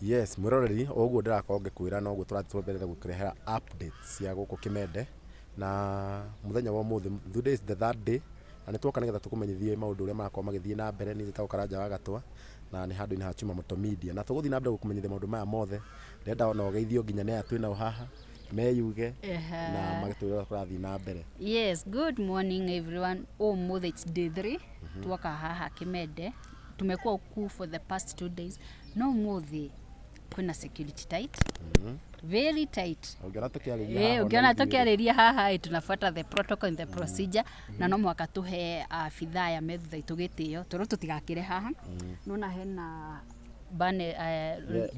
Yes, mwĩroreri, o ũguo ndĩrakorwo ngĩkwĩra noguo tũrathiĩ mbere na gũkũrehera updates cia gũkũ Kĩmende, na mũthenya wa ũmũthĩ, today is the third day, na nĩ twoka nĩgetha tũkũmenyithie maũndũ ũrĩa marakorwo magĩthiĩ na mbere. Niĩ njĩtagwo Karanja wa Gatwa, na nĩ handũ-inĩ ha Chuma Moto Media, na tũgũthiĩ na mbere gũkũmenyithia maũndũ maya mothe. Ndĩrenda ona ũgeithio nginya nĩ aya twĩ nao haha, meyuge na magĩtwĩre ũrĩa kũrathiĩ na mbere. Yes, good morning everyone. Ũmũthĩ it's day 3 twoka haha Kimende. Tumekuwa huku for the past 2 days. No ũmũthĩ kwĩna security tight. Very tight. Ũngĩona tũkĩarĩria haha ona Ũngĩona ithuĩ rĩ. Tũkĩarĩria haha tunafuata the protocol and the procedure, na no mũhaka tũhe abithaa aya me thutha itũ gĩtĩo tondũ tũtigakĩre haha. Nona hena bane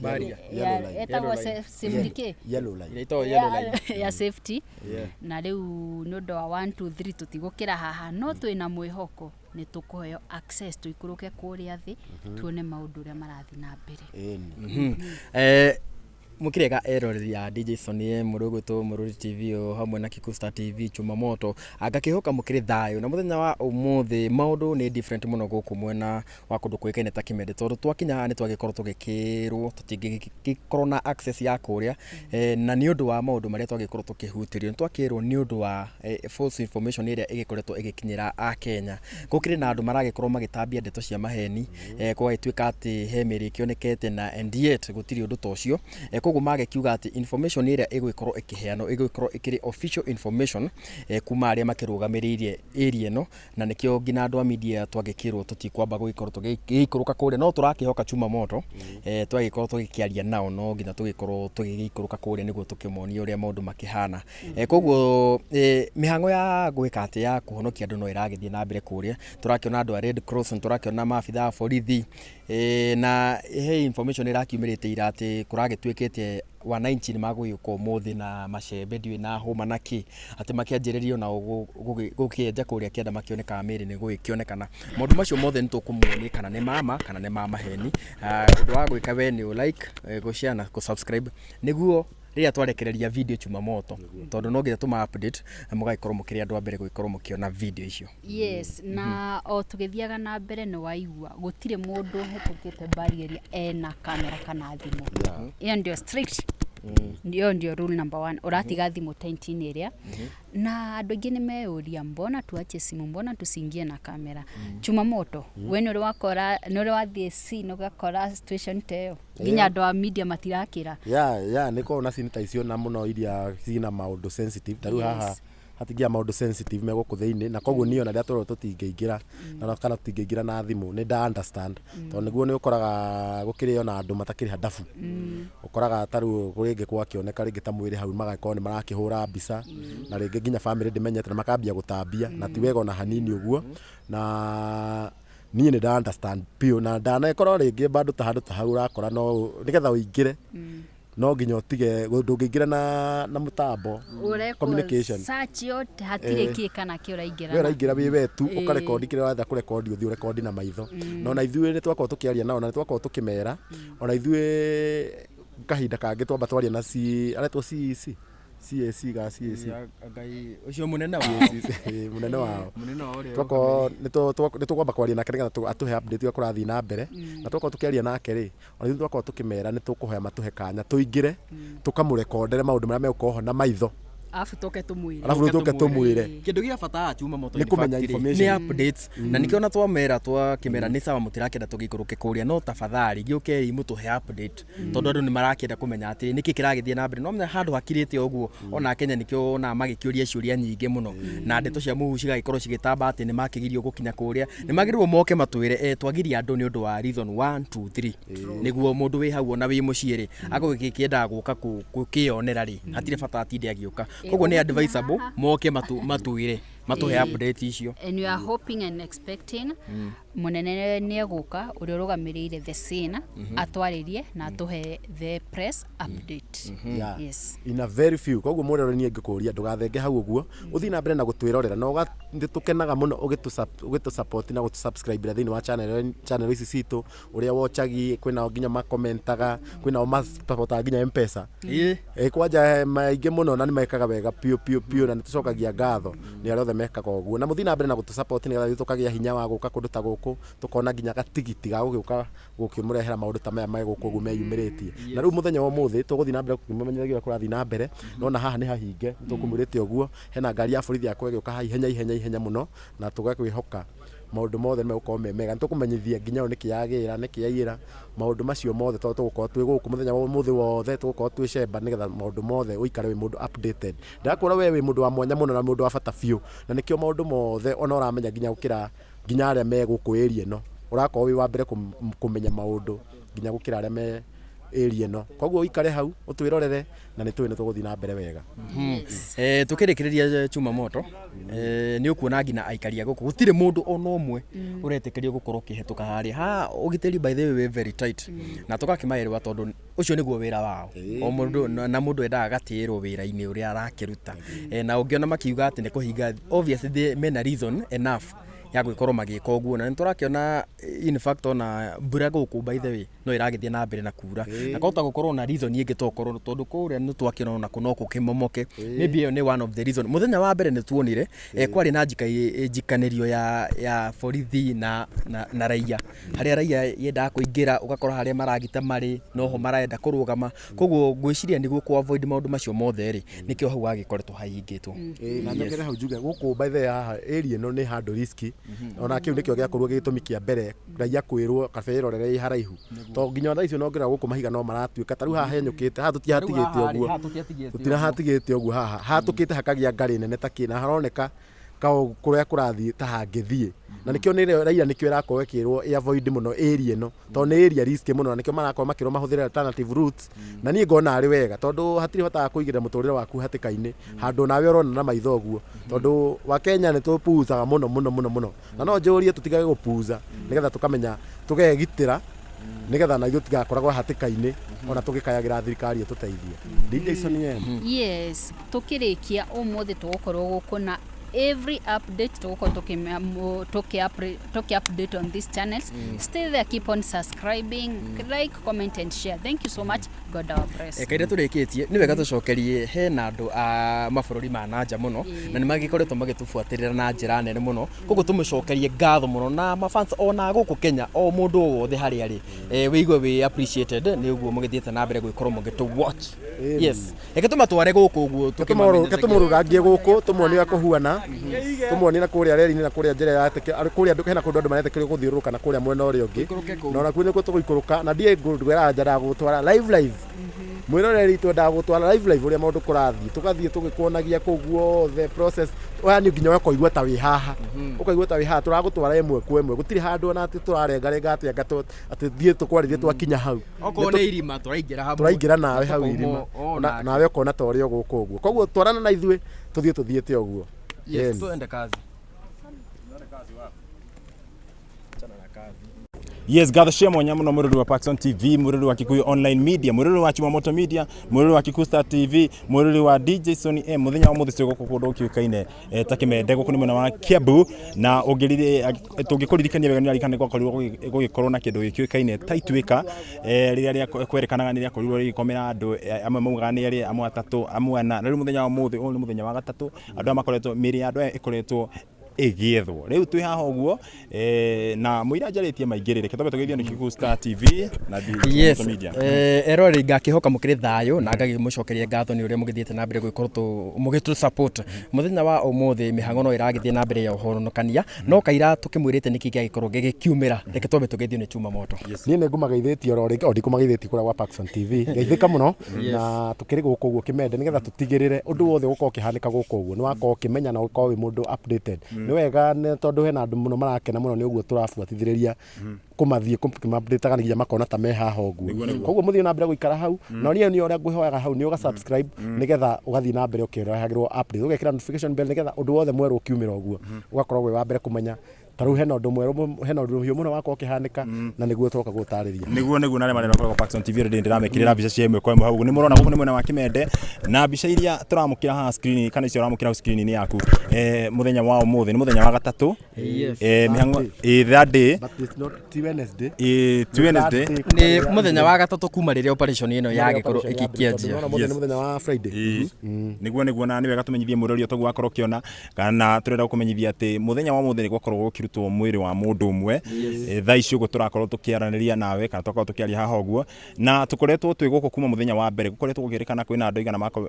Barrier. Yellow line. Etagwo Yellow line. Safety kĩ? Yellow line. Ĩtagwo yellow line. Ya safety. Na rĩu nĩ ũndũ wa 1 2 3 tũtigũkĩra haha, no twĩna mwĩhoko nĩ tũkũheo access tũikũrũke kũrĩa thĩ tuone maũndũ ũrĩa marathiĩ na mbere. Ĩni. Mũkĩrega eroreri a DJ Sonie Mũrũgũtũ Mũrũri TV o hamwe na Kikusta TV Chuma Moto, ngakĩhoka mũkĩrĩ thayũ. Na mũthenya wa ũmũthĩ maũndũ nĩ different mũno gũkũ mwena wa kũndũ kũĩkaine ta Kĩmende, tondũ twakinya haha nĩ twagĩkorwo tũgĩkĩrwo tũtingĩgĩkorwo na access ya kũrĩa, na nĩ ũndũ wa maũndũ marĩa twagĩkorwo tũkĩhutĩrio. Nĩ twakĩrwo nĩ ũndũ wa false information ĩrĩa ĩgĩkoretwo ĩgĩkinyĩra Akenya, gũkĩrĩ na andũ maragĩkorwo magĩtambia ndeto cia maheni, gũgagĩtuĩka atĩ he mĩrĩ ĩkĩonekete na and yet gũtirĩ ũndũ ta ũcio. Koguo magĩkiuga atĩ information ĩrĩa ĩgũgĩkorwo ĩkĩheanwo ĩgũgĩkorwo ĩkĩrĩ official information kuma arĩa makĩrũgamĩrĩire area ĩno, na nĩkĩo nginya andũ a media twagĩkĩrwo tũtikwamba gũgĩkorwo tũgĩikũrũka kũrĩa, no tũrakĩhoka Chuma Moto twagĩkorwo tũgĩkĩaria nao no nginya tũgĩkorwo tũgĩgĩikũrũka kũrĩa nĩguo tũkĩmonie ũrĩa maũndũ makĩhana. Koguo mĩhang'o ya gwĩka atĩ ya kũhonokia andũ no ĩragĩthiĩ na mbere kũrĩa. Tũrakĩona andũ a Red Cross, nĩtũrakĩona maabitha a borithi, na he information ĩrakiumĩrĩte ira atĩ kũragĩtuĩkĩte wananchi nĩ magũgĩũka ũmũthĩ na macembe, ndiũĩ na hũma na kĩ, atĩ makĩanjĩrĩria onao gũkĩenja kũrĩa kĩanda makĩone kana mĩĩrĩ nĩ gũgĩkĩonekana. Maũndũ macio mothe nĩ tũkũmuonia kana nĩ mama kana nĩ ma maheni. Ũndũ wa gwĩka we nĩ ũ like, gũ share na gũ subscribe nĩguo rĩrĩa twarekereria video Chuma Moto, tondũ no nginya tũma update na mũgagĩkorwo mũkĩrĩ andũ a mbere gũgĩkorwo mũkĩona video icio. Yes, na o tũgĩthiaga na mbere nĩ waigua gũtirĩ mũndũ ũhetũkĩte barrier ena kamera kana thimũ. Ĩyo ndio strict, ĩyo ndio rule number one. Ũratiga thimũ tent-inĩ ĩrĩa, na andũ aingĩ nĩ meyũria, mbona tuache simu, mbona tusiingie na kamera? Chuma Moto, we nĩ ũrĩ wakora, nĩ ũrĩ wathiĩ scene ũgakora situation ta ĩyo, nginya andũ a media matirakĩra? Ya, nĩ korwo na scene ta icio na mũno iria cina maũndũ sensitive ta rĩu haha hatingĩa maũndũ sensitive me gũkũ thĩinĩ, na koguo niĩ ona rĩrĩa twerwo tũtingĩingĩra na kana tũtingĩingĩra na thimũ, nĩ nda understand, tondũ nĩguo nĩ ũkoraga gũkĩrĩ ona andũ matakĩrĩ handabu. Ũkoraga ta rĩu rĩngĩ gwakĩoneka rĩngĩ ta mwĩrĩ hau, magagĩkorwo nĩ marakĩhũra mbica na rĩngĩ nginya family ndĩmenyete na makambia gũtambia, na ti wega ona hanini ũguo. Na niĩ nĩ nda understand biũ, na ndanakorwo rĩngĩ bado ta handũ ta hau ũrakora no nĩgetha ũingĩre no nginya ũtige, ndũngĩingĩra na mũtambo Ũrekwo communication. Search yote, hatirĩ kĩ kana kĩ ũraingĩra. We ũraingĩra wĩ we tu, ũkarekondi kĩrĩa ũratha kũrekondi, ũthiĩ ũrekondi na maitho. Na ona ithuĩ nĩ twakorwo tũkĩaria nao na nĩ twakorwo tũkĩmera ona ithuĩ kahinda kangĩ twamba twaria na C aretwo CEC CAC ga CAC. Ngai ũcio mũnene wao. Mũnene wao. Mũnene wao ũrĩa. Twakorwo nĩ tũkwamba kwaria nake nĩgetha atũhe update ũrĩa kũrathiĩ na mbere, na twakorwo tũkĩaria nake rĩ, ona ithuĩ twakorwo tũkĩmera nĩ tũkũhoya matũhe kanya tũingĩre tũkamũrekondere maũndũ marĩa megũkorwo ho na maitho. Arabu tũke tũmwĩre. Arabu rĩu tũke tũmwĩre. Kĩndũ gĩa bata Chuma Moto Nĩ kũmenya in fact rĩ, information. Nĩ updates, na nĩkĩo ona twamera twakĩmera nĩ sawa mũtirakĩenda tũgĩikũrũke kũrĩa, no tafadhali gĩũkei mũtũhe update, tondũ andũ nĩ marakĩenda kũmenya atĩrĩ nĩkĩ kĩragĩthiĩ na mbere. No menya handũ hakirĩte ũguo, ona Kenya nĩkĩo wonaga magĩkĩũria ciũria nyingĩ mũno na ndeto cia mũhuhu cigagĩkorwo cigĩtamba atĩ nĩ makĩgirio gũkinya kũrĩa. Nĩ magĩrĩirwo moke matwĩre, twagiria andũ nĩ ũndũ wa reason 1 2 3, nĩguo mũndũ wĩ hau ona wĩ mũciĩ rĩ agũgĩkĩendaga gũka gũkĩyonera rĩ, hatirĩ bata atinde agĩũka. Koguo nĩ advisable moke matwĩre, matũhe update icio. And we are hoping and expecting mũnene nĩ egũka, ũrĩa ũrũgamĩrĩire the scene, atwarĩrie na atũhe the press update. Yes. In a very few. Koguo mwĩrore, niĩ ngĩkũria ndũgathenge hau ũguo, ũthiĩ na mbere na gũtwĩrorera na nĩ tũkenaga mũno ũgĩtũ support na gũtũ subscribe thĩinĩ wa channel ici citũ, ũrĩa wochagi kwĩnao nginya makomentaga, kwĩnao masupportaga nginya M-Pesa. Ĩ kwanja maingĩ mũno, na nĩ mekaga wega piũ piũ piũ, na nĩ tũcokagia ngatho nĩ arĩa othe. mekaga ũguo na mũthiĩ na mbere na gũtũ support nĩgetha ithuĩ tũkagĩa hinya wa gũka kũndũ ta gũkũ, tũkona nginya gatigiti ga gũgĩũka gũkĩmũrehera maũndũ ta maya me gũkũ ũguo meyumĩrĩtie. Na rĩu mũthenya wa ũmũthĩ tũgũthiĩ na mbere gũkĩmũmenyithagia ũrĩa kũrathiĩ na mbere, nona haha nĩ hahinge, nĩ tũkũmwĩrĩte ũguo, hena ngari ya borithi yakorwo ĩgĩũka haha ihenya ihenya ihenya mũno, na tũgakwĩhoka maũndũ mothe nĩ megũkorwo me mega. Nĩ tũkũmenyithia nginya ũyũ nĩkĩ yagĩra, nĩkĩ yaiyĩra, maũndũ macio mothe tondũ tũgũkorwo twĩ gũkũ mũthenya wa ũmũthĩ wothe, tũgũkorwo twĩ cemba nĩgetha maũndũ mothe ũikare wĩ mũndũ updated. Ndĩrakwĩra we wĩ mũndũ wa mwanya mũno na mũndũ wa bata biũ, na nĩkĩo maũndũ mothe ona ũramenya nginya gũkĩra nginya arĩa me gũkũ area ĩno, ũrakorwo wĩ wa mbere kũmenya maũndũ nginya gũkĩra arĩa me area ĩno. Koguo ũikare hau ũtwĩrorere na nĩ tũĩ nĩ tũgũthiĩ na mbere wega. Tũkĩrĩkĩrĩria Chuma Moto, nĩ ũkuona nginya aikari a gũkũ gũtirĩ mũndũ ona ũmwe ũretĩkĩrio gũkorwo ũkĩhetũka harĩa. Haha ũgitĩri by the way wĩ very tight na tũgakĩmaĩrĩwa tondũ ũcio nĩguo wĩra wao. O mũndũ na mũndũ endaga agatĩĩrwo wĩra-inĩ ũrĩa arakĩruta. Na ũngĩona makiuga atĩ nĩ kũhinga, obviously mena reason enough ya gũgĩkorwo magĩka ũguo. Na nĩ tũrakĩona in fact ona mbura gũkũ by the way no ĩragĩthiĩ na mbere na kura. Na kwahota gũkorwo na reason ĩngĩ tokorwo tondũ kũrĩa nĩ twakĩona ona no gũkĩmomoke. Maybe ĩyo nĩ one of the reason. Mũthenya wa mbere nĩ tuonire kwarĩ na njikanĩrio ya borithi na raia. Harĩa raia yendaga kũingĩra ũgakora harĩa maragita marĩ noho marenda kũrũgama. Koguo ngwĩciria nĩguo kũ avoid maũndũ macio mothe rĩ, nĩkĩo hau hagĩkoretwo hahingĩtwo. Ĩĩ, na nyongere hau njuge gũkũ by the way haha area ĩno nĩ handũ risky, ona kĩu nĩkĩo gĩakorirwo gĩgĩtũmi kĩa mbere raia kwĩrwo kaba ĩrorere ĩ haraihu, tondũ nginya thaa icio no ngĩrora gũkũ mahiga no maratuĩka ta rĩu haha henyũkĩte, haha tũtihatigĩte ũguo, tũtirahatigĩte ũguo, haha hatũkĩte hakagĩa ngarĩ nene ta kĩ, na haroneka kũrĩa kũrathiĩ ta hangĩthiĩ, na nĩkĩo nĩ raia nĩkĩo ĩrakorwo ĩkĩrwo ĩ avoid mũno area ĩno, tondũ nĩ area risky mũno, na nĩkĩo marakorwo makĩrwo mahũthĩre alternative routes. Na niĩ ngona arĩ wega tondũ hatirĩ hotaga kũigĩrĩra mũtũrĩre waku hatĩka-inĩ handũ nawe ũrona na maitho ũguo, tondũ wa Kenya nĩ tũpuzaga mũno mũno mũno mũno, na no njũrie tũtigage gũpuza nĩgetha tũkamenya tũgegitĩra nĩgetha na ithuĩ tũtigakoragwo hatĩka-inĩ ona tũgĩkayagĩra thirikari ĩtũteithie. DJ Sonny M. Yes, tũkĩrĩkia ũmũthĩ tũgũkorwo gũkũ na every update tũgũkorwo tũkĩ update on these channels. Stay there, keep on subscribing, like, comment and share. Thank you so much. God our bless. Kaira tũrĩkĩtie nĩ wega tũcokerie hena andũ a mabũrũri ma nanja mũno na nĩ magĩkoretwo magĩtũbuatĩrĩra na njĩra nene mũno, koguo tũmũcokerie ngatho mũno na mafans ona gũkũ Kenya, o mũndũ o wothe harĩa arĩ, wĩigue wĩ appreciated nĩ ũguo mũgĩthiĩte na mbere gwĩkorwo mũgĩtũ watch. Yes, reke tũmatware gũkũ ũguo. Tũmũrũrangie gũkũ tũmuonie ũrĩa kũhuana, tũmuonie na kũrĩa reri-inĩ na kũrĩa njĩra ya kũrĩa andũ hena kũndũ andũ maretĩkĩrio gũthiũrũrũka na kũrĩa mwena ũrĩa ũngĩ, na ona kuo nĩkuo tũgũikũrũka, na ndiĩ ngwĩraga njendaga gũgũtwara live live, mwĩroreri twendaga gũtwara live live ũrĩa maũndũ kũrathiĩ, tũgathiĩ tũgĩkuonagia kũu guothe process, yani nginya ũkaigua ta wĩ haha, ũkaigua ta wĩ haha, tũragũtwara ĩmwe kwa ĩmwe, gũtirĩ handũ ona atĩ tũrarengarenga atĩ anga atĩ thiĩ tũkwarĩrie twakinya hau. Okorwo nĩ irima tũraingĩra hamwe, tũraingĩra nawe hau irima, nawe ũkona ta ũrĩa gũkũ ũguo, koguo twarana na ithuĩ tũthiĩ tũthiĩte ũguo. Yes, tuende kazi. Yes, ngatho cia mwanya mũno mũrũri wa Paxson TV, mũrũri wa Kikuyu Online Media, mũrũri wa Chumamoto Media, mũrũri wa Kikuyu Star TV, mũrũri wa DJ Sony M. Mũthenya wa ũmũthĩ twĩ gũkũ kũndũ gũkĩũĩkaine ta Kĩmende, gũkũ nĩ mwena wa Kiambu, na tũngĩkũririkania wega nĩ ũraririkana nĩ gwakorirwo gũgĩkorwo na kĩndũ gĩkĩũĩkaine ta ituĩka, rĩrĩa kwerekanaga nĩ rĩakorirwo rĩgĩkomera andũ, amwe maugaga nĩ erĩ, amwe atatũ, amwe ana. Na rĩu mũthenya wa ũmũthĩ, ũyũ nĩ mũthenya wa gatatũ, andũ aya makoretwo, mĩĩrĩ ya andũ aya ĩkoretwo ĩgĩethwo. Rĩu twĩ haha ũguo, na mũira njarĩtie maingĩ rĩ, reke twambe tũgeithio nĩ Kikuyu Star TV na Yes, Media. Eroreri ngakĩhoka mũkĩrĩ thayũ na ngagĩmũcokeria ngatho nĩ ũrĩa mũgĩthiĩte na mbere gwĩkorwo mũgĩtũ support. Mũthenya wa ũmũthĩ mĩhang'o no ĩragĩthiĩ na mbere ya ũhonokania, no kaira tũkĩmwĩrĩte nĩkĩ gĩagĩkorwo gĩgĩkiumĩra, reke twambe tũgeithio nĩ Chuma Moto. Niĩ nĩ ngũmageithĩtie oro rĩngĩ, o ndikũmageithĩtie kũrĩa gwa Paxson TV, geithĩka mũno na tũkĩrĩ gũkũ ũguo Kĩmende nĩgetha tũtigĩrĩre ũndũ wothe ũgũkorwo ũkĩhanĩka gũkũ ũguo nĩ wakorwo ũkĩmenya na ũkorwo wĩ mũndũ updated. Nĩ wega tondũ hena andũ mũno marakena mũno nĩ ũguo tũrabuatithĩrĩria kũmathiĩ kũmapdataga nginya makona ta me haha ũguo. Koguo mũthiĩ na mbere gũikara hau, na niĩ nĩ ũrĩa ngwĩhoyaga hau nĩ ũga subscribe nĩgetha ũgathiĩ na mbere ũkĩrehagĩrwo update, ũgekĩra notification bell nĩgetha ũndũ wothe mwerũ ũkiumĩra ũguo ũgakorwo wĩ wa mbere kũmenya. Ta rĩu hena ũndũ mwerũ hena ũndũ mũhiũ mũno wakorwo ũkĩhanĩka na nĩguo tũroka gũtarĩria. Niguo na arĩa marera kwa Paxson TV rĩndĩ ndĩramekĩrĩra mbica cia ĩmwe kwa ĩmwe hau nĩ mũrona gũkũ nĩ mwena wa Kimende na mbica iria tũramũkĩra haha screen kana icio ũramũkĩra hau screen-inĩ yaku mũthenya wa ũmũthĩ nĩ mũthenya wa gatatũ. Yes. Mĩhang'o that day. But it's not, ti Wednesday. Ti Wednesday. Nĩ mũthenya wa gatatũ kuma rĩrĩa operation ĩno yagĩkorwo ĩgĩkĩanjia. Mũthenya nĩ mũthenya wa Friday. Niguo na nĩ wega tũmenyithie mwĩrori toguo wakorwo ũkĩona kana tũrenda gũkũmenyithia atĩ mũthenya wa ũmũthĩ nĩ gwakorwo gũkĩrutwo mwĩrĩ wa mũndũ ũmwe. Thaa ici ũguo tũrakorwo tũkĩaranĩria nawe kana twakorwo tũkĩaria haha ũguo na tũkoretwo twĩ gũkũ kuma mũthenya wa mbere gũkoretwo gũkĩrĩkana kwĩna andũ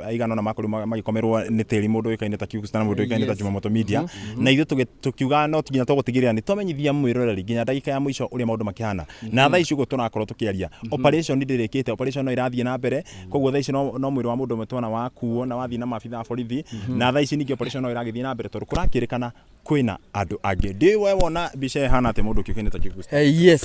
aigana ũna makorirwo magĩkomerwo nĩ tĩri mũndũ ũĩkaine ta Kiugo na mũndũ ũĩkaine ta Jumamoto Media na ithuĩ tũkiuga no nginya tũgũtigĩrĩra nĩ twamenyithia mwĩroreri nginya ndagĩka ya mũico ũrĩa maũndũ makĩhana na thaa ici ũguo tũrakorwo tũkĩaria operation ndĩrĩkĩte, operation no ĩrathiĩ na mbere koguo thaa ici no mwĩrĩ wa mũndũ ũmwe tuona wakuo na wathiĩ na maabitha a borithi na thaa ici ningĩ operation no ĩragĩthiĩ na mbere tondũ kũrakĩrĩkana kwĩna andũ angĩ. Ndĩ we wona mbica ĩhana atĩ mũndũ ũkĩũkaine ta Kiugo? Yes,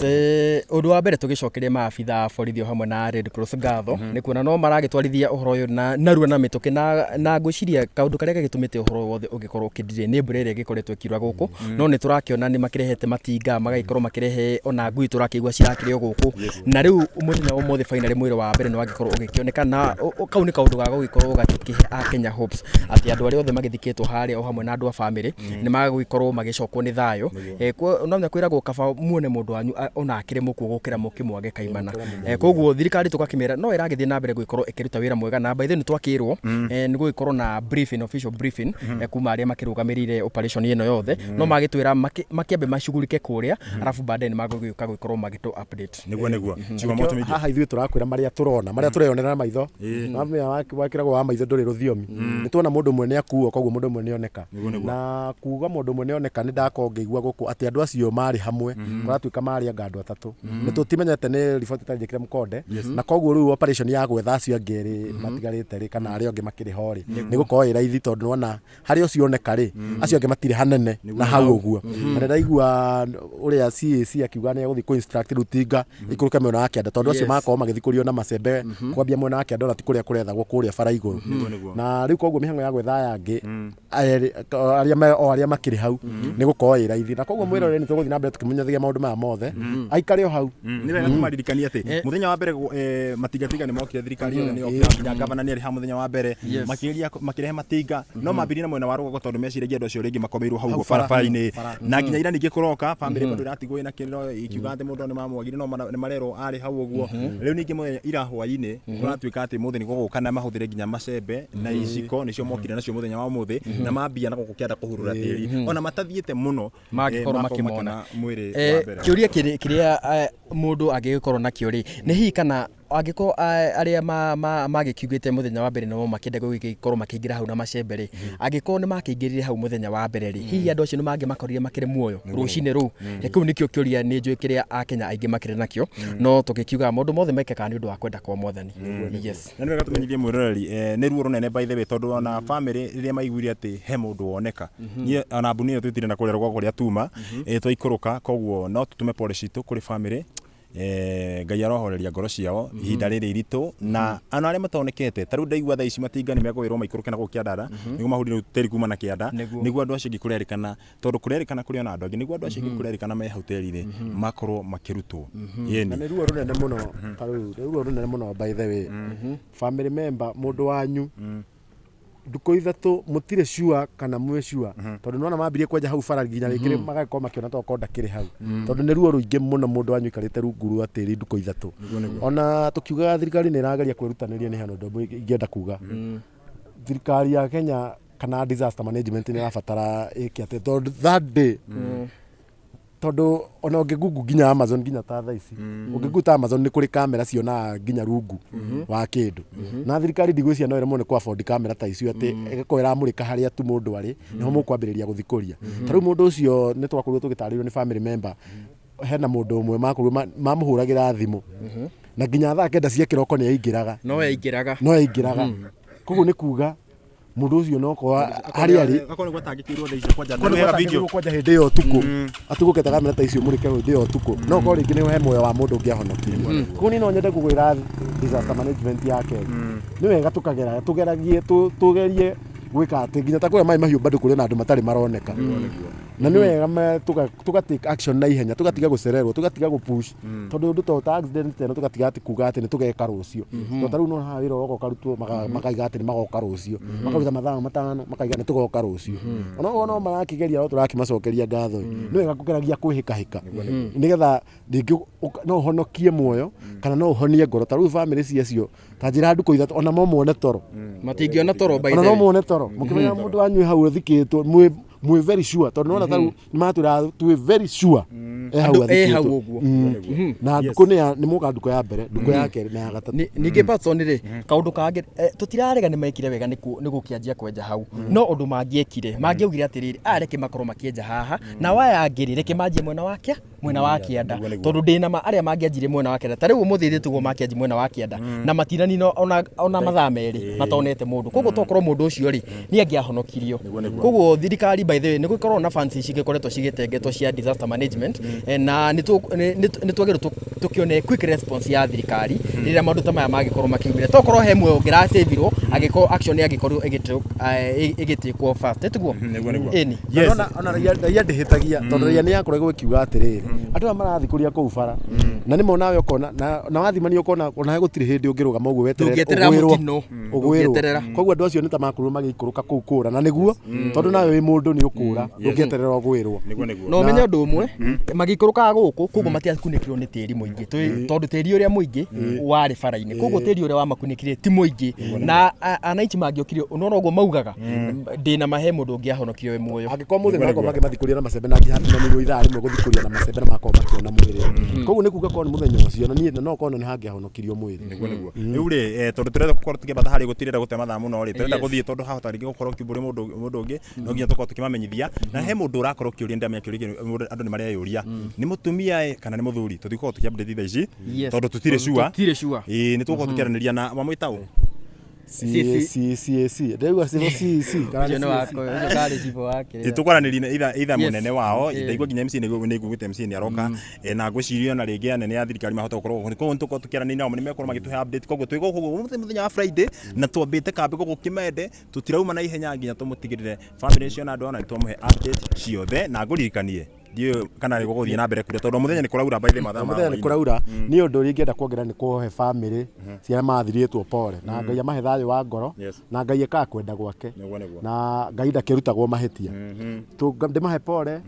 ũndũ wa mbere tũgĩcokeria maabitha a borithi o hamwe na Red Cross ngatho nĩ kuona no maragĩtwarithia ũhoro ũyũ na narua na mĩtũkĩ na ngwĩciria kaũndũ karĩa gagĩtũmĩte ũhoro ũyũ wothe ũgĩkorwo ũkĩndirĩ nĩ mbura ĩrĩa ĩgĩkoretwo ĩkiura gũkũ no nĩ tũrakĩona nĩ makĩrehete matinga magagĩkorwo makĩrehe ona ngui tũrakĩigua cirakĩrĩ o gũkũ na rĩu mũthenya wa ũmũthĩ finally mwĩrĩ wa mbere nĩ wagĩkorwo ũgĩkĩoneka na kau nĩ kaũndũ ga gũgĩkorwo gakĩhe akenya hopes atĩ andũ arĩa othe magĩthikĩtwo harĩa o hamwe na andũ a famĩlĩ nĩ magũgĩkorwo magĩcokwo nĩ thayũ. No nya kwĩragwo kaba muone mũndũ wanyu ona akĩrĩ mũkuo gũkĩra mũkĩmwage kaimana. Koguo thirikari tũgakĩmĩra no ĩragĩthiĩ na mbere gũgĩkorwo ĩkĩruta wĩra mwega na by the way nĩ twakĩrwo nĩ gũgĩkorwo na briefing, official briefing kuma arĩa makĩrũgamĩrĩire operation ĩno yothe no magĩtwĩra makĩambe macugurike kũrĩa arabu baadaye nĩ magũgĩũka gũgĩkorwo magĩtũ update. Niguo Jumamoto Media. Haha ithuĩ tũrakwĩra marĩa tũrona marĩa tũreyonera na maitho wakĩragwo wa maitho ndũrĩ rũthiomi. Nĩ tuona mũndũ ũmwe nĩ akuo koguo mũndũ ũmwe nĩ oneka na kuga mũndũ ũmwe nĩ oneka nĩ ndakorwo ngĩigua gũkũ atĩ andũ acio marĩ hamwe kũratuĩka marĩ anga andũ atatũ nĩ tũtimenyete nĩ riboti ĩtarĩ njĩkĩre mũkonde na koguo rĩu operation ya gwetha acio angĩ erĩ matigarĩte rĩ kana arĩa angĩ makĩrĩ ho rĩ nĩ gũkorwo ĩ raithi tondũ nĩwona harĩa ũcio oneka rĩ acio angĩ matirĩ hanene na hau ũguo na ndĩraigua ũrĩa CAC akiuga nĩ egũthiĩ kũ instruct rĩu tinga ikũrũke mwena wa kĩanda tondũ acio makorwo magĩthiĩ kũrio na macembe kwambia mwena wa kĩanda ona ti kũrĩa kũrethagwo kũrĩa bara igũrũ na rĩu koguo mĩhang'o ya gwetha aya angĩ arĩa makĩrĩ hau nĩ gũkorwo ĩ raithi na koguo mwĩrore nĩ tũgũthiĩ na mbere tũkĩmenyithagia maũndũ maya mothe aikare o hau. Nĩ wega tũmaririkanie atĩ mũthenya wa mbere matingatinga nĩ mokire thirikari yothe nĩ yokire nginya gavana nĩ arĩ ha mũthenya wa mbere makĩgeria makĩrehe matinga no mambirie na mwena wa rũgongo tondũ meciragia andũ acio rĩngĩ makomeirwo hau ũguo barabara-inĩ na nginya ira ningĩ kũroka bamĩrĩ bado ĩratigwo ĩna kĩrĩro ikiuga atĩ mũndũ nĩ mamwagire no nĩ marerwo arĩ hau ũguo. Rĩu ningĩ mũthenya ira hwaĩ-inĩ kũratuĩka atĩ mũthĩ nĩ gũgũka na mahũthĩre nginya macembe na iciko nĩcio mokire nacio mũthenya wa ũmũthĩ na mambia na gũkũ kĩanda kũhurura tĩri ona matathiĩte mũno Mangĩkorwo makorwo makĩmona. makĩona mwĩrĩ wa mbere. Kĩũria kĩrĩa mũndũ angĩgĩkorwo nakĩo rĩ nĩ hihi kana angĩkorwo arĩa magĩkiugĩte mũthenya wa mbere no makĩenda gũgĩkorwo makĩingĩra hau na macembe rĩ angĩkorwo nĩ makĩingĩrire hau mũthenya wa mbere rĩ hihi andũ acio nĩ mangĩmakorire makĩrĩ muoyo rũcinĩ rũu? Kĩu nĩkĩo kĩũria nĩ njũĩ kĩrĩa akenya aingĩ makĩrĩ nakĩo no tũgĩkiuga maũndũ mothe mekĩkaga nĩ ũndũ wa kwenda kwa mwathani. Yes. Na nĩ wega tũmenyithie mwĩroreri nĩ ruo rũnene by the way tondũ ona family rĩrĩa maiguire atĩ he mũndũ woneka niĩ ona mbuni ĩyo twĩtire na kũrĩa rũgongo kũrĩa tuma twaikũrũka koguo no tũtũme pole citũ kũrĩ family. Ngai arohoreria ngoro ciao ihinda rĩrĩ iritũ na ana arĩa matonekete ta rĩu ndaigua thaa ici matinga nĩ megũĩrwo maikũrũke na gũkũ kĩandara nĩguo mahurire tĩri kuma na kĩanda nĩguo andũ acio angĩ kũrerĩkana tondũ kũrerĩkana kũrĩ ona andũ angĩ nĩguo andũ acio angĩ kũrerĩkana me hau tĩri-inĩ makorwo makĩrutwo. Na Ĩni. Nĩ ruo rũnene mũno ta rĩu nĩ ruo rũnene mũno by the way family member mũndũ wanyu ndukũ ithatũ mũtirĩ sure kana mwĩ sure tondũ nĩwona mambirie kwenja hau bara nginya rĩngĩ magakorwo makĩona tokorwo ndakĩrĩ hau tondũ nĩ ruo rũingĩ mũno mũndũ wanyu aikarĩte rungu rwa tĩri ndukũ ithatũ ona tũkiugaga thirikari nĩ ĩrageria kwĩrutanĩria nĩ hena ũndũ ũmwe ingĩenda kuga thirikari ya Kenya kana disaster management nĩ ĩrabatara ĩke atĩ tondũ that day tondũ ona ũngĩgungu nginya Amazon nginya ta thaa ici ũngĩgungu ta Amazon nĩ kũrĩ kamera cionaga nginya rungu wa kĩndũ na thirikari ndigwĩciria no ĩremwo nĩ kũ afford kamera ta icio atĩ ĩgakorwo ĩramũrĩka harĩa tu mũndũ arĩ nĩho mũkwambĩrĩria gũthikũria. Ta rĩu mũndũ ũcio nĩ twakorirwo tũgĩtarĩrio nĩ family member hena mũndũ ũmwe makorirwo mamũhũragĩra thimũ na nginya thaa 9 cia kĩroko nĩ aingĩraga. No yaingĩraga. No aingĩraga koguo nĩ kuga mũndũ ũcio no korwo harĩa arĩ Gakorwo nĩ gwatangĩkĩirwo thaa icio kwanja nĩ video. Kwanja hĩndĩ ĩyo ũtukũ atĩ kamera ta icio mũrĩke hĩndĩ ĩyo ũtukũ no korwo rĩngĩ nĩ he muoyo wa mũndũ ũngĩahonokirie. Koguo niĩ no nyende kũgwĩra disaster management ya Kenya nĩ wega tũkagera tũgeragie tũgerie Gwĩka atĩ nginya ta kũrĩa Maĩ Mahiũ bado kũrĩ na andũ matarĩ maroneka, na nĩ wega tuga take action na ihenya, tũgatiga gũcererwo, tũgatiga gũ push, tondũ ũndũ ta accident ta ĩno, tũgatiga atĩ kuga atĩ nĩ tũgeka rũciũ. Tondũ ta rĩu no haha wĩra woka ũkarutwo, makaiga atĩ nĩ magoka rũciũ, makaruta mathaa 5, makaiga nĩ tũgoka rũciũ. Ona okorwo no marakĩgeria, no tũrakĩmacokeria ngatho. Nĩ wega kũgeragia kwĩhĩkahĩka, nĩgetha rĩngĩ no ũhonokie muoyo kana no ũhonie ngoro. Ta rĩu bamĩrĩ ciacio, ta njĩra ndukũ 3, ona mo muone toro. Matingĩona toro by Ona the no way. Muone toro mũkĩmenya mũndũ wanyu hau athikĩtwo, mwĩ very sure, tondũ nĩwona ta rĩu nĩmatwĩra twĩ very sure e hau Andũ e hau athikĩtwo. ũguo. Na ndukũ nĩ mũka ndukũ ya mbere, ndukũ ya kerĩ na ya gatatũ. Ningĩ Patson rĩ, kaũndũ kangĩ, tũtirarega nĩ mekire wega nĩ gũkĩanjia kwenja hau, no ũndũ mangĩekire, mangĩaugire atĩrĩrĩ, aya reke makorwo makĩenja haha, na aya angĩ rĩ, reke manjie mwena wa kĩanda, tondũ ndĩna ma arĩa mangĩanjirie mwena wa kĩanda, ta rĩu ũmũthĩ ithuĩ tiguo makĩanji mwena wa kĩanda na matinanina ona mathaa 2 matonete mũndũ. Koguo tokorwo mũndũ ũcio rĩ, nĩ angĩahonokirio. Koguo thirikari, by the way, nĩ gũkorwo na funds cigĩkoretwo cigĩtengetwo cia disaster management, na nĩ twagĩrĩirwo tũkĩone quick response ya thirikari rĩrĩa maũndũ ta maya mangĩkorwo makiumĩra. Tokorwo he muoyo ũngĩracavirwo angĩkorwo action yangĩkorwo ĩgĩtĩkwo fast, tiguo? Nĩguo, nĩguo. Ĩni. Na ona raia ndĩhĩtagia, tondũ raia nĩ yakoragwo ĩkiuga atĩrĩrĩ, andũ aya marathikũria kũu bara, na nĩmo nawe ũkona na wathimania ũkona ona gũtirĩ hĩndĩ ũngĩrũgama ũguo weterere Ndũngĩeterera ũgwĩrwo. Mũtino. Ũgwĩrwo. Ndũngĩeterera. Koguo andũ acio nĩ ta makorirwo magĩikũrũka kũu kũra, na nĩguo tondũ nawe wĩ mũndũ nĩ ũkũra, ndũngĩeterera ũgwĩrwo. Nĩguo, nĩguo. Na ũmenye ũndũ ũmwe, magĩikũrũkaga gũkũ, koguo matiakunĩkirwo nĩ tĩri mũingĩ. Tondũ tĩri ũrĩa mũingĩ warĩ bara-inĩ, koguo tĩri ũrĩa wamakunĩkire ti mũingĩ, na anaichi mangĩokire nona ũguo maugaga, ndĩna mahe mũndũ ũngĩ ahonokirio wĩ muoyo. Angĩkorwo mũthĩ makorwo makĩmathikũria na macembe, na nginya ithaa rĩmwe gũthikũria na macembe, na makorwo makĩona mwĩrĩ, koguo nĩ kuga korwo nĩ mũthenya ũcio na niĩ no korwo nĩ hangĩahonokirio mwĩrĩ. Nĩguo, nĩguo. Rĩu rĩ, tondũ tũrenda gũkorwo tũkĩambata harĩa, gũtirenda gũte mathaa mũno rĩ, tũrenda gũthiĩ, tondũ hahota rĩngĩ gũkorwo kĩmbũrĩ mũndũ ũngĩ, no nginya tũkorwo tũkĩmamenyithia. Na he mũndũ ũrakorwo ũkĩũria, ndamenya kĩũria kĩu, andũ nĩ mareyũria nĩ mũtumia ĩ kana nĩ mũthuri. Tũtigũkorwo tũkĩ update thaa ici tondũ tũtirĩ sure. Tũtirĩ sure. Ĩĩ, nĩ tũgũkorwo tũkĩaranĩria na wamwĩta ũ. CAC ndĩraigua civil CAC kana Ũcio nĩ nĩ CAC? wako, ũcio karĩ cibũ wake. Tũkwaranĩria na itha mũnene wao. Ndaigua nginya MC nĩ ngugĩte MC nĩ aroka. Na ngwĩciria ona rĩngĩ anene a thirikari mahota gũkorwo gũkũ, koguo nĩ tũkorwo tũkĩaranĩria nao, nĩ mekorwo magĩtũhe update. Koguo twĩ gũkũ ũguo mũthenya wa Friday, na twambĩte kambĩ gũkũ Kĩmende, tũtirauma na ihenya nginya tũmũtigĩrĩre family cio na andũ ona nĩ twamũhe update ciothe. Na ngũririkanie, ndiũĩ kana nĩ gũgũthiĩ na mbere kuura, tondũ mũthenya nĩ kũraura by the mathaa ma Mũthenya nĩ hwaĩ-inĩ. Kũraura. Niĩ ũndũ ũrĩa ingĩenda kuongerera nĩ kũhe bamĩrĩ ciarĩa mathirĩtwo pole, na Ngai amahe thayũ wa ngoro, na Ngai ekaga kwenda gwake. Nĩguo, nĩguo. Na Ngai ndakĩrutagwo mahĩtia. Ndĩmahe pole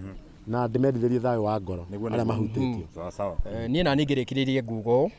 na ndĩmendithĩrie thayũ wa ngoro Nĩguo, arĩa nĩguo. mahutĩtio. Sawa sawa. Niĩ na niĩ ngĩrĩkĩrĩrie nguga ũũ,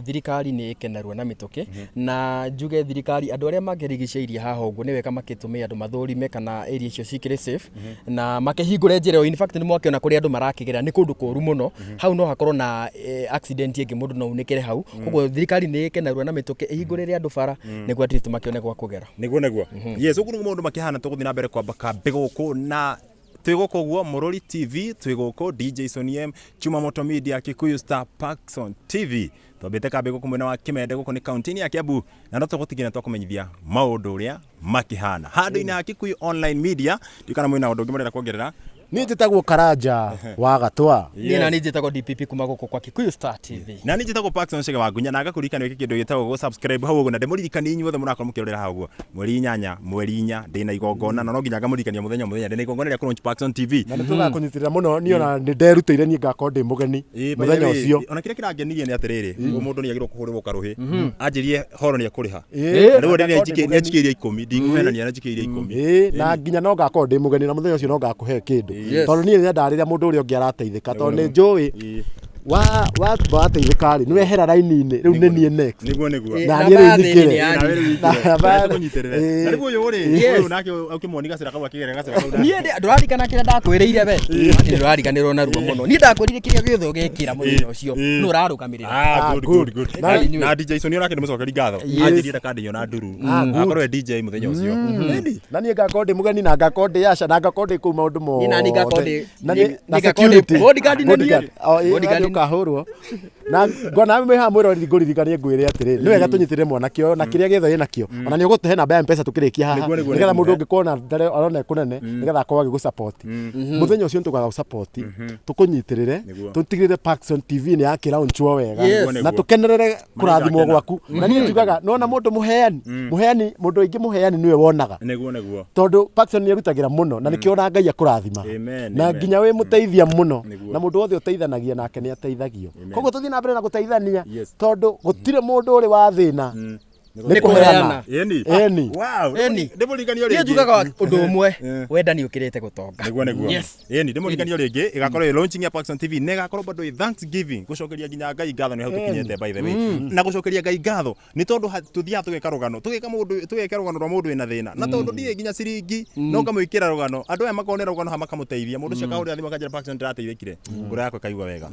thirikari nĩ ĩkenerwo na mĩtũkĩ, na njuge thirikari, andũ arĩa makĩrigicĩirie haha ũguo, nĩ wega makĩtũmĩre andũ mathũrime kana area icio cikĩrĩ safe, na makĩhingũre njĩra ĩyo. In fact, nĩ mwakĩona kũrĩa andũ marakĩgera nĩ kũndũ kũru mũno, hau no hakorwo na accident ĩngĩ, mũndũ no unĩkĩre hau. Koguo thirikari nĩ ĩkenerwo na mĩtũkĩ, ĩhingũrĩre andũ bara nĩguo at least makĩone gwa kũgera. Nĩguo, nĩguo. Yes, ũguo nĩguo maũndũ makĩhana. Tũgũthiĩ na mbere kwamba kambĩ gũkũ, na twĩ gũkũ ũguo Mũrũri TV, twĩ gũkũ DJ Sony M, Chuma Moto Media, Kikuyu Star, Parkson TV. Twambĩte kambĩ gũkũ mwena wa Kĩmende, gũkũ nĩ kaunti-inĩ ya Kiambu, na no tũgũtigĩrĩra twakũmenyithia maũndũ ũrĩa makĩhana handũ-inĩ ha Kikuyu Online Media. Ndiũ kana mwĩna ũndũ ũngĩ mũrenda kuongerera. Niĩ njĩtagwo Karanja wa Gatwa. Niĩ na niĩ njĩtagwo DPP kuma gũkũ kwa Kikuyu Star TV. Na niĩ njĩtagwo Paxson Chege wa Ngunya, na ngakũririkania wĩke kĩndũ gĩtagwo gũ subscribe hau ũguo, na ndĩmũririkanie inyuothe mũrakorwo mũkĩrorera hau ũguo, mweri 8, mweri 4 ndĩna igongona, na no nginya ngamũririkania mũthenya o mũthenya ndĩna igongona rĩa kũ launch Paxson TV. Na nĩ tũgakũnyitĩrĩra mũno. Niĩ ona nĩ nderutĩire, niĩ ngakorwo ndĩ mũgeni Ĩĩ, by the mũthenya way, ũcio. Ona kĩrĩa kĩrangenirie nĩ atĩrĩrĩ, mũndũ nĩ agĩrĩirwo kũhũrĩrwo karũhĩ, anjĩrie horo nĩ ekũrĩha. Ĩĩ, Na rĩu na ngakorwo ndĩ nĩ mũgeni. anjikĩirie 10, ndikũhenania, nĩ anjikĩirie 10. Ĩĩ, na nginya no ngakorwo ndĩ mũgeni, na mũthenya ũcio no ngakũhe kĩndũ, tondũ niĩ nyendaga rĩrĩa mũndũ ũrĩa ũngĩ arateithĩka, tondũ nĩ njũĩ wa wateithĩka rĩ, nĩ wehera raini-inĩ, rĩu nĩ niĩ next. Nĩguo, nĩguo. Na Namba niĩ rĩu ya thĩinĩ nyingĩre. nĩ yanyu. Nawe rĩu Na namba tũkũnyitĩrĩre. Ĩĩ. Na rĩu ũyũ rĩ, ũyũ nake ũkĩmuoni gacĩra kau akĩgerera gacĩra kau. Niĩ ndũrarikana kĩrĩa ndakwĩrĩire we? Niĩ ndũrariganĩrwo narua mũno. Niĩ ndakwĩrire kĩrĩa gĩothe ũgekĩra mũthenya ũcio nĩ ũrarũgamĩrĩra. Ah, good, good, good. Na- Na DJ Sony onake ndĩmũcokeri ngatho. Anjĩrire ndakandĩhio na nduru. Akorwo e DJ mũthenya ũcio. Ĩni. Na niĩ ngakorwo ndĩ mũgeni, na ngakorwo ndĩ aca, na ngakorwo ndĩ kũu maũndũ Niĩ na niĩ ngakorwo mothe. ndĩ- Na niĩ- na ngakorwo ndĩ security. bodyguard na niĩ. Bodyguard. O, ĩĩ, Bodyguard. ũkahũrwo. Na ngona mwĩ haha mwĩroreri ngũririkanie ngwĩre atĩrĩrĩ, nĩ wega tũnyitĩrĩre mwanake ũyũ na kĩrĩa gĩothe wĩnakĩo. Ona nĩ ũgũtũhe namba ya M-Pesa tũkĩrĩkia haha, Nĩguo, nĩguo, nĩgetha nĩguo. mũndũ ũngĩ kona ndare arona e kũnene, nĩgetha akorwo agĩgũ support. Mũthenya ũcio nĩtũgagũ support, tũkũnyitĩrĩre, Nĩguo. tũtigĩrĩre Parkson TV nĩ yakĩraunchwo wega Yes. Nĩguo, na nĩguo. tũkenerere kũrathimwo Nĩngakena. gwaku. Na niĩ njugaga nona mũndũ mũheani, mũheani mũndũ aingĩ mũheani nĩwe wonaga. Nĩguo, nĩguo. Tondũ Parkson nĩ arutagĩra mũno na nĩkĩo ona Ngai akũrathima. Amen, Na amen. nginya wĩ mũteithia mũno. Nĩguo. Na mũndũ wothe ũteithanagia nake nĩ ateithagio. Amen. Koguo tũthiĩ na mbere na gũteithania Yes. tondũ gũtirĩ mũndũ ũrĩ wa thĩna nĩ Nĩ kũheana. kũheana. Ĩni. Ĩni. Wow. Ĩni. Ndĩmũriganio Niĩ rĩngĩ. njugaga ũndũ ũmwe, wendani ũkĩrĩte gũtonga. Nĩguo, nĩguo. Yes. Ĩni, ndĩmũriganio rĩngĩ ĩgakorwo ĩ launching ya Parkson TV na ĩgakorwo bado ĩ Thanksgiving, gũcokeria nginya Ngai ngatho nĩ hau tũkinyĩte, by the way. Na gũcokeria Ngai ngatho nĩ tondũ tũthiaga tũgeka rũgano, tũgeka mũndũ, tũgeka rũgano rwa mũndũ wĩna thĩna, na tondũ ndirĩ nginya ciringi no ngamwĩkĩra rũgano, andũ aya makonera rũgano ha makamũteithia, mũndũ ũcio akahũrĩra thimũ akanjĩra, "Parkson, ndĩrateithĩkire," ngoro yakwa ĩkaigua wega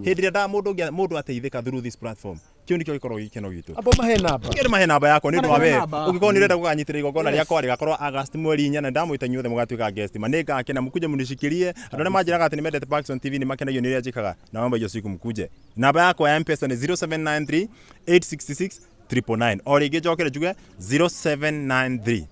hĩndĩ ĩrĩa nda mũndũ ũngĩ mũndũ ateithĩka through this platform. Kĩu nĩkĩo gĩkoragwo gĩ gĩkeno gitũ. Amba mahe namba. Kĩrĩ mahe namba yakwa nĩ ũndũ wa we Mahe namba. ũngĩkorwo nĩ ũrenda gũkanyitĩra igongona rĩakwa, rĩgakorwo August mweri 4, na ndamwĩta inyuothe mũgatuĩka guest. Ma nĩ ngakena mũkuje mũnĩcikirie. Andũ arĩa manjĩraga atĩ nĩ mendete Parkson TV, nĩ makenagio nĩ ũrĩa njĩkaga, naomba hiyo siku mkuje. Namba yakwa ya M-Pesa nĩ 0793 866 999. O rĩngĩ njokere njuge 0793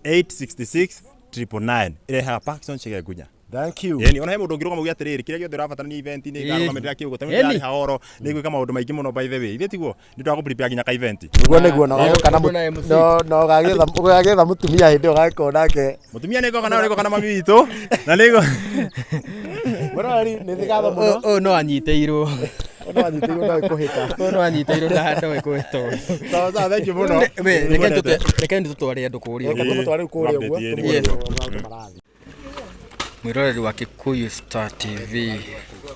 866 999, ĩrehaga Parkson Chege Ngunya. Thank you. Ĩni, ona he mũndũ ũngĩrũgama uge atĩrĩrĩ, kĩrĩa gĩothe ũrabatarania event nĩ ngarũgamĩrĩra kĩu, tondũ Ĩni. ndĩrarĩha oro nĩ gwĩka maũndũ maingĩ mũno, by the way. Ithe tiguo nĩ ũndũ wa gũ-prepare nginya ka event. Nĩguo, nĩguo, na ũgagĩũka na Ũndũ na MC. no ũgagĩetha mũtumia hĩndĩ ĩyo ũgagĩkorwo nake. Mũtumia nĩ ngoka nayo, nĩ ngoka na mami witũ na nĩ Mwĩroreri, nĩ ngatho mũno. Ũyũ no anyitĩirwo. Ũndũ wanyitĩirwo no ĩkũhĩta. Ũyũ no anyitĩirwo na ndoĩ kũhĩtwo. Sawa sawa, thank you mũno. We, reke tũtware andũ kũrĩa Reke ũguo. tũmũtware rĩu kũrĩa ũguo. Update, Tũmwĩre Yes. ũrĩa maũndũ marathiĩ. Mwĩroreri wa Kikuyu Star TV,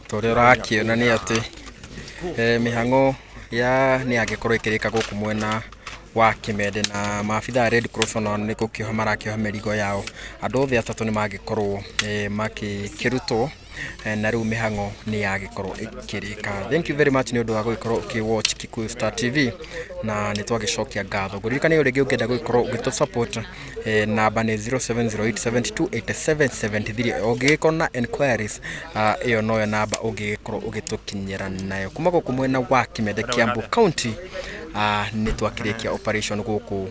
ta ũrĩa ũrakĩona nĩ atĩ mĩhang'o ya nĩ yagĩkorwo ĩkĩrĩka gũkũ mwena wa Kĩmende, na maabitha a Red Cross onao nĩ gũkĩoha marakĩoha mĩrigo yao. Andũ othe atatũ nĩ magĩkorwo makĩrutwo, na rĩu mĩhang'o nĩ yagĩkorwo ĩkĩrĩka. Thank you very much nĩ ũndũ wa gũgĩkorwo ũkĩ watch Kikuyu Star TV, na nĩ twagĩcokia ngatho. Ngũririkania o rĩngĩ, ũngĩenda gũgĩkorwo ũgĩtũ support, namba nĩ 0708728773. Ũngĩgĩkorwo na enquiries, ĩyo noyo namba ũngĩgĩkorwo ũgĩtũkinyĩra nayo kuma gũkũ mwena wa Kĩmende, Kiambu County. Nĩ twakĩrĩkia operation gũkũ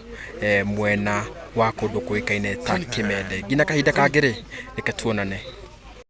mwena wa kũndũ kũĩkaine ta Kĩmende. Nginya kahinda kangĩ rĩ, reke tuonane.